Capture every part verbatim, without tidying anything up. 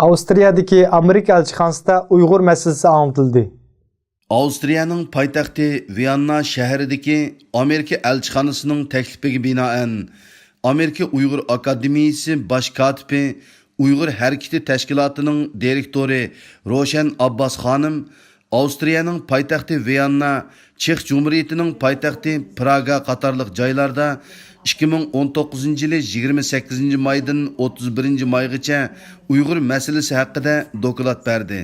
ئاۋسترىيەدىكى ئامېرىكا ئەلچىخانىسىدا ئۇيغۇر مەسىلىسى ئاڭلىتىلدى. ئاۋسترىيەنىڭ پايتەختى ۋىياننا شەھىرىدىكى ئامېرىكا ئەلچىخانىسىنىڭ تەكلىپىگە بىنائەن، ئامېرىكا ئۇيغۇر ئاكادېمىيىسى باش كاتىپى، ئۇيغۇر ھەرىكىتى تەشكىلاتىنىڭ دىرېكتورى روشەن ئابباس خانىم ئاۋسترىيەنىڭ پايتەختى ۋىياننا، چېخ جۇمھۇرىيىتىنىڭ پايتەختى پراگا قاتارلىق جايلاردا ئىككى مىڭ ئون توققۇزىنچى يىلى يىگىرمە سەككىزىنچى مايدىن ئوتتۇز بىرىنچى مايغىچە ئۇيغۇر مەسىلىسى ھەققىدە دوكلات بەردى.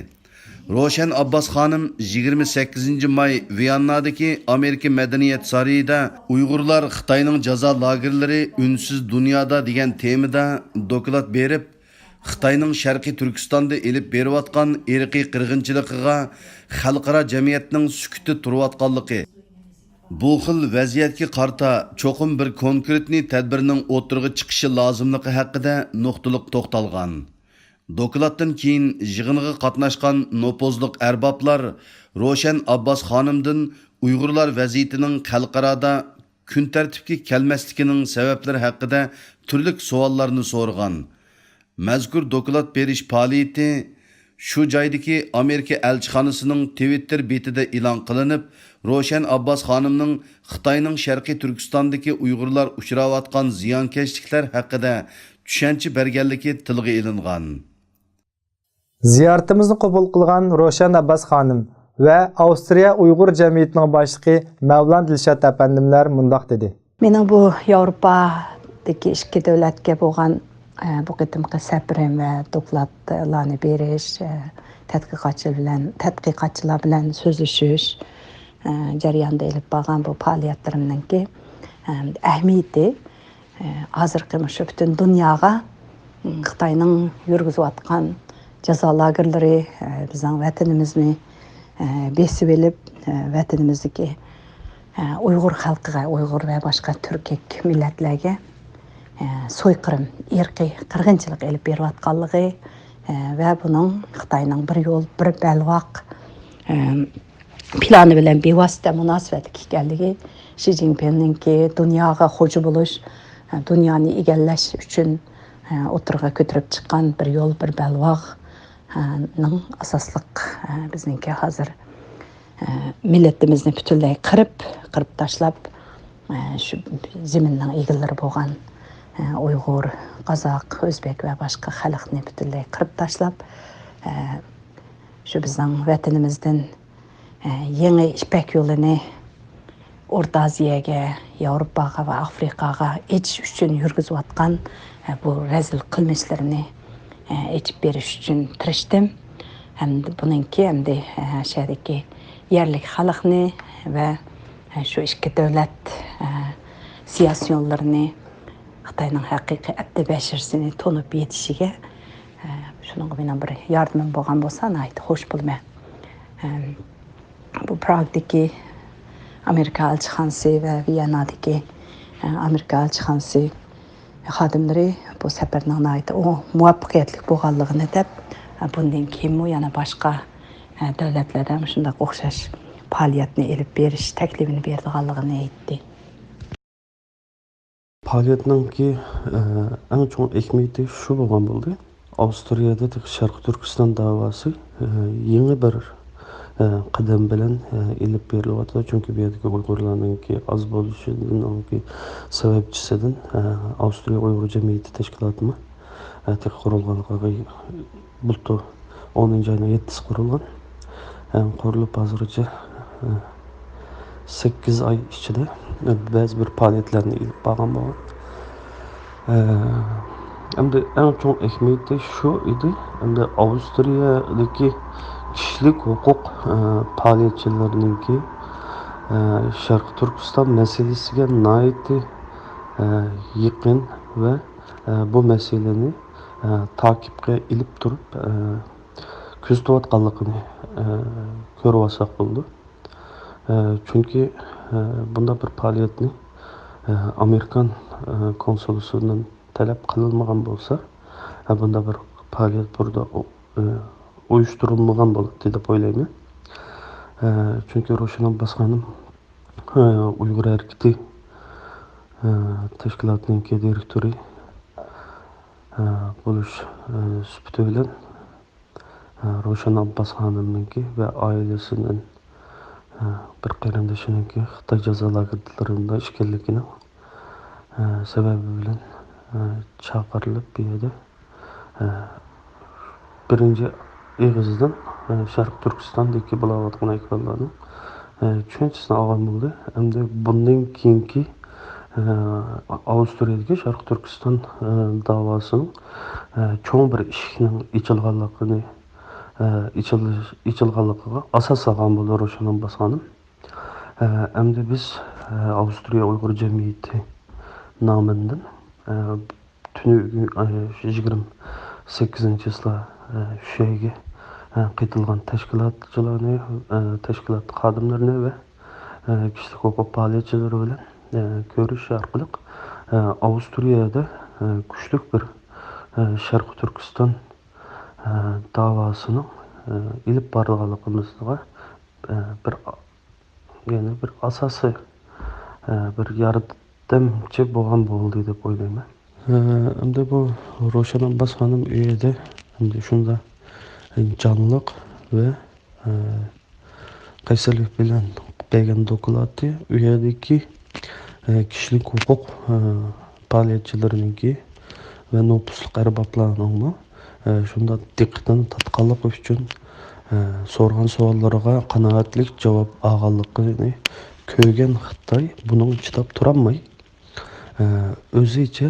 روشەن ئابباس خانىم يىگىرمە سەككىزىنچى ماي ۋىياننادىكى ئامېرىكا مەدەنىيەت سارىيىدا ئۇيغۇرلار خىتاينىڭ جازا لاگېرلىرى ئۈنسىز دۇنيادا دېگەن تېمىدا دوكلات بېرىپ، خىتاينىڭ شەرقىي تۈركىستاندا ئېلىپ بېرىۋاتقان ئىرقىي قىرغىنچىلىقىغا خەلقئارا جەمئىيەتنىڭ سۈكۈتتە تۇرۇۋاتقانلىقى، بۇ خىل ۋەزىيەتكە قارىتا چوقۇم بىر كونكرېتنى تەدبىرنىڭ ئوتتۇرىغا چىقىشى لازىملىقى ھەققىدە نۇقتىلىق توختالغان. دوكلاتتىن كېيىن يىغىنغا قاتناشقان نوپۇزلۇق ئەربابلار روشەن ئابباس خانىمدىن ئۇيغۇرلار ۋەزىيىتىنىڭ خەلقئارادا كۈن تەرتىپكە كەلمەسلىكىنىڭ سەۋەبلىرى ھەققىدە تۈرلۈك سوئاللارنى سورىغان. مەزكۇر دوكلات بېرىش پائالىيىتى شۇ جايدىكى ئامېرىكا ئەلچىخانىسىنىڭ تىۋىتتېر بېتىدە ئېلان قىلىنىپ، روشەن ئابباس خانىمنىڭ خىتاينىڭ شەرقىي تۈركىستاندىكى ئۇيغۇرلار ئۇچراۋاتقان زىيانكەشلىكلەر ھەققىدە چۈشەنچە بەرگەنلىكى تىلغا ئېلىنغان. زىيارىتىمىزنى قوبۇل قىلغان روشەن ئابباس خانىم ۋە ئاۋسترىيە ئۇيغۇر جەمئىيىتىنىڭ باشلىقى مەۋلان دىلشات ئەپەندىملەر مۇنداق دېدى. مېنىڭ بۇ ياۋروپادىكى ئىككى دۆلەتكە بولغان، ئە، بۇ قېتىمقى سەپىرىم ۋە دوكلاتلارنى بېرىش، ئە، تەتقىقاتچى بىلەن، تەتقىقاتچىلار بىلەن سۆزلىشىش، ئە، جەريانىدا ئېلىپ بارغان بۇ پائالىيەتلىرىمنىڭكى، ئە، ئەھمىيىتى، ئە، ھازىرقى مۇشۇ پۈتۈن دۇنياغا، ئىم، خىتاينىڭ يۈرگۈزۈۋاتقان جازا لاگېرلىرى، ئە، بىزنىڭ ۋەتىنىمىزنى، ئە، بېسىۋېلىپ، ئە، ۋەتىنىمىزدىكى، ئە، ئۇيغۇر خەلقىگە، ئۇيغۇر ۋە باشقا تۈركىي مىللەتلەرگە، ئە، سويقىرىم، ئىرقىي قىرغىنچىلىق ئېلىپ بېرىۋاتقانلىقى، ئە، ۋە بۇنىڭ خىتاينىڭ بىر يول، بىر بەلباغ، ئە، پىلانى بىلەن بىۋاسىتە مۇناسىۋەتلىك ئىكەنلىكى، شى جىنپىڭنىڭكى دۇنياغا خوجا بولۇش، دۇنيانى ئىگىلەش ئۈچۈن ئوتتۇرىغا كۆتۈرۈپ چىققان بىر يول، بىر بەلباغنىڭ ئاساسلىق، بىزنىڭكى ھازىر مىللىتىمىزنى پۈتۈنلەي قىرىپ، قىرىپ تاشلاپ، شۇ زېمىننىڭ ئىگىلىرى بولغان ئۇيغۇر، قازاق، ئۆزبېك ۋە باشقا خەلقنى پۈتۈنلەي قىرىپ تاشلاپ، شۇ بىزنىڭ ۋەتىنىمىزدىن، ئە، يېڭى يىپەك يولىنى ئورتا ئازىيەگە، ياۋروپاغا ۋە ئافرىقاغا ئېچىش ئۈچۈن يۈرگۈزۈۋاتقان، ئە، بۇ رەزىل قىلمىشلىرىنى، ئە، ئېچىپ بېرىش ئۈچۈن تىرىشتىم. ھەمدە بۇنىڭكى ئەمدى، ئە، شەھەردىكى يەرلىك خەلقنى ۋە، ئە، شۇ ئىككى دۆلەت، ئە، سىياسىيونلىرىنى خىتاينىڭ ھەقىقىي ئەپتى بەشىرىسىنى تونۇپ يېتىشىگە، ئە، شۇنىڭغا مېنىڭ بىر ياردىمىم بولغان بولسا، ناھايىتى خوش بولىمەن. ئە، بۇ پراگدىكى ئامېرىكا ئەلچىخانىسى ۋە ۋىيەننادىكى، ئە، ئامېرىكا ئەلچىخانىسى خادىملىرى بۇ سەپەرنىڭ ناھايىتى ئو-، مۇۋەپپەقىيەتلىك بولغانلىقىنى دەپ، ئە، بۇندىن كېيىنمۇ يەنە باشقا، ئە، دۆلەتلەردە مۇشۇنداق ئوخشاش پائالىيەتنى ئېلىپ بېرىش تەكلىپىنى بېرىدىغانلىقىنى ئېيتتى. پائالىيەتنىڭكى، ئە، ئەڭ چوڭ ئەھمىيىتى شۇ بولغان بولدى. ئاۋسترىيەدە تېخى شەرقىي تۈركىستان داۋاسى، ئە، يېڭى بىر، ئە، قەدەم بىلەن، ئە، ئېلىپ بېرىلىۋاتىدۇ. چۈنكى بۇ يەردىكى ئۇيغۇرلارنىڭكى ئاز بولۇشىدىن، ئۇنىڭكى سەۋەبچىسىدىن، ئە، ئاۋسترىيە ئۇيغۇر جەمئىيىتى تەشكىلاتىمۇ، ئە، تېخى قۇرۇلغانلىقىغا بۇلتۇر ئونىنچى ئاينىڭ يەتتىسى قۇرۇلغان. ئە، قۇرۇلۇپ ھازىرغىچە، ئە، سەككىز ئاي ئىچىدە، ئە، بەزى بىر پائالىيەتلەرنى ئېلىپ بارغان بولغان. ئە، ئەمدى ئەڭ چوڭ ئەھمىيىتى شۇ ئىدى، ئەمدى ئاۋسترىيەدىكى كىشىلىك ھوقۇق، ئە، پائالىيەتچىلىرىنىڭكى، ئە، شەرقىي تۈركىستان مەسىلىسىگە ناھايىتى، ئە، يېقىن ۋە، ئە، بۇ مەسىلىنى، ئە، تاقىپقا ئېلىپ تۇرۇپ، ئە، كۆزىتىۋاتقانلىقىنى، ئە، كۆرۈۋالساق بولىدۇ. ئە، چۈنكى، ئە، بۇنداق بىر پائالىيەتنى، ئە، ئامېرىكان، ئە، كونسۇلىسىدىن تەلەپ قىلىنمىغان بولسا، ئە، بۇنداق بىر پائالىيەت بۇردا ئۇ-، ئە، ئۇيۇشتۇرۇلمىغان بولاتتى دەپ ئويلايمەن. ئە، چۈنكى روشەن ئابباس خانىم، ئە، ئۇيغۇر ھەرىكىتى، ئە، تەشكىلاتىنىڭكى دىرېكتورى، ئە، بولۇش، ئە، سۈپىتى بىلەن، روشەن ئابباس خانىمنىڭكى ۋە ئائىلىسىدىن بىر قېرىندىشىنىڭكى خىتاي جازا لاگېرلىرىدا ئىكەنلىكىنىڭ سەۋەبى بىلەن چاقىرىلىپ، بۇ يەردە بىرىنچى ئېغىزدىن شەرقىي تۈركىستاندىكى بولاۋاتقان ئەھۋاللارنىڭ چۈشەنچىسىنى ئالغان بولدى. ئەمدى بۇندىن كېيىنكى ئاۋسترىيەدىكى شەرقىي تۈركىستان داۋاسىنىڭ چوڭ بىر ئىشىكنىڭ ئېچىلغانلىقىنى، ئېچىلىش-، ئېچىلغانلىقىغا ئاساس سالغان بولدى روشەن ئابباس خانىم. ئەمدى بىز ئاۋسترىيە ئۇيغۇر جەمئىيىتى نامىدىن تۈنۈگۈن، ئە، يىگىرمە سەككىزىنچى چىسلا، ئە، شۇ يەرگە، ئە، قېتىلغان تەشكىلاتچىلارنى، ئە، تەشكىلات خادىملىرىنى ۋە، ئە، كىشىلىك ھوقۇق پائالىيەتچىلىرى بىلەن، ئە، كۆرۈش ئارقىلىق، ئە، ئاۋسترىيەدە، ئە، كۈچلۈك بىر، ئە، شەرقىي تۈركىستان، ئە، داۋاسىنىڭ، ئە، ئېلىپ بارىدىغانلىقىمىزغا، ئە، بىر يەنە بىر ئاساسىي، ئە، بىر ياردەمچى بولغان بولدى دەپ ئويلايمەن. ئە، ئەمدى بۇ روشەن ئابباس خانىم ئۆيىدە ئەمدى شۇنداق جانلىق ۋە، ئە، قەيسەرلىك بىلەن بەرگەن دوكلاتى ئۇ يەردىكى، ئە، كىشىلىك ھوقۇق، ئە، پائالىيەتچىلىرىنىڭكى ۋە نوپۇسلۇق ئەربابلارنىڭمۇ، ئە، شۇنداق دىققىتىنى تارتقانلىقى ئۈچۈن، ئە، سورىغان سوئاللىرىغا قانائەتلىك جاۋاب ئالغانلىقىنى كۆرگەن خىتاي بۇنىڭغا چىداپ تۇرالماي، ئە، ئۆزىچە،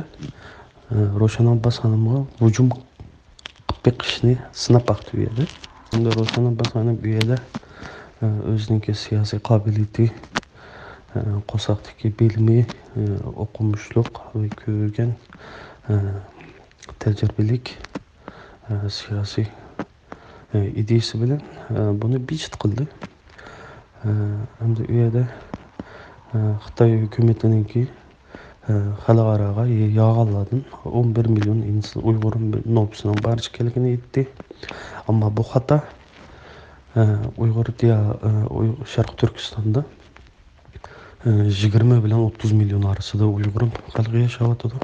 ئە، روشەن ئابباس خانىمغا ھۇجۇم قىلىپ بېقىشنى سىناپ باقتى بۇ يەردە. ئەمدى روشەن ئابباس خانىم بۇ يەردە، ئە، ئۆزىنىڭكى سىياسىي قابىلىيىتى، ئە، قورساقتىكى بىلىمى، ئە، ئوقۇمۇشلۇق ۋە كۆرگەن، ئە، تەجرىبىلىك، ئە، سىياسىي، ئە، ئىدىيىسى بىلەن، ئە، بۇنى بىجىت قىلدى. ئە، ئەمدى ئۇ يەردە، ئە، خىتاي ھۆكۈمىتىنىڭكى، ئە، خەلقئاراغا ياغانلاردىن ئون بىر مىليون ئىنس-، ئۇيغۇر نوپۇسىنىڭ بار ئىكەنلىكىنى ئېيتتى. ئەمما بۇ خاتا. ئە، ئۇيغۇر دىيا-، ئە، ئۇي-، شەرقىي تۈركىستاندا، ئە، يىگىرمە بىلەن ئوتتۇز مىليون ئارىسىدا ئۇيغۇر خەلقى ياشاۋاتىدۇ.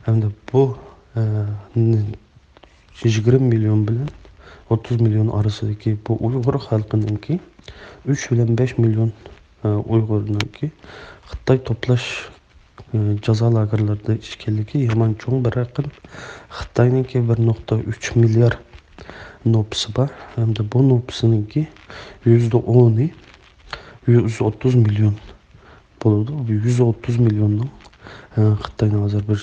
ئەمدى بۇ، ئە، ن-، يىگىرمە مىليون بىلەن ئوتتۇز مىليون ئارىسىدىكى بۇ ئۇيغۇر خەلقىنىڭكى ئۈچ بىلەن بەش مىليون، ئە، ئۇيغۇرنىڭكى خىتاي توپلاش، ئە، جازا لاگېرلىرىدا ئىكەنلىكى يامان چوڭ بىر رەقەم. خىتاينىڭكى بىر نۇقتا ئۈچ مىليار نوپۇسى بار ھەمدە بۇ نوپۇسىنىڭكى يۈزدە ئونى، يۈز ئوتتۇز مىليون بولىدۇ. بۇ يۈز ئوتتۇز مىليوننىڭ، ئە، خىتاينىڭ ھازىر بىر،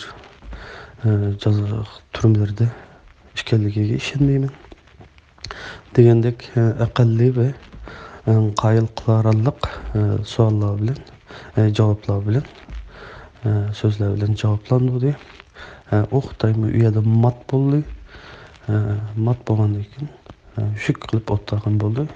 ئە، جازا تۈرمىلىرىدە ئىكەنلىكىگە ئىشەنمەيمەن دېگەندەك، ئە، ئەقەللىي ۋە، ئە، قايىل قىلارلىق، ئە، سوئاللار بىلەن، ئە، جاۋابلار بىلەن، ئە، سۆزلەر بىلەن جاۋابلاندۇردى. ئە، ئۇ خىتايمۇ ئۇ يەردە مات بولدى. ئە، مات بولغاندىن كېيىن، ئە، شۈك قىلىپ ئولتۇرغان بولدى.